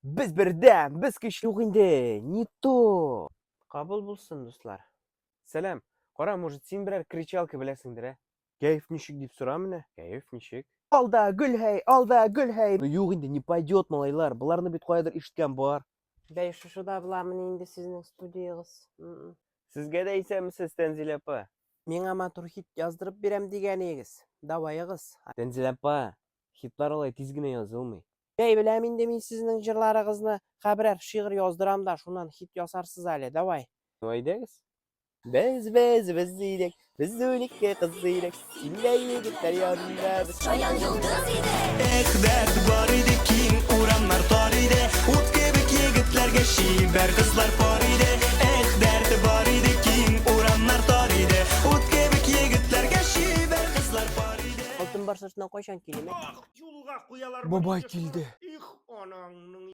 Без бердәм, без көчле. Юк инде, не то. Кабул булсын, дуслар. Сәлам. Кара, может, син берәр кричалка беләсеңдер, ә? Кәеф ничек дип сора менә. Кәеф ничек? Алда гөл һәй, алда гөл һәй. Ну юк инде, не пойдет, малайлар. Боларны бит каядыр ишеткән бар. Бәй, шушыда буламыни инде сезнең студиягыз? Сезгә дә исәнмесез, Тәнзилә апа. Миңа матур хит яздырып бирәм дигән идегез. Даваегыз. Тәнзилә апа, хитлар алай тиз генә язылмый. Бәй, беләм инде мин сезнең җырларыгызны. Ха, берәр шигырь яздырам да, шуннан хит ясарсыз әле. Давай. Ну, әйдәгез. Без, без, без идек, без 12 кыз идек, син дә егетләр янында без. Шаян йолдыз иде. Эх, дәрт бар иде, киң урамнар тар иде, Ут кебек егетләргә чибәр кызлар пар иде. Эх, дәрт бар иде, киң урамнар тар иде, Ут кебек егетләргә чибәр кызлар пар иде. Алтын барс артыннан кайчан килим, ә? Юлга куялар. Бабай килде. Их, анаңның.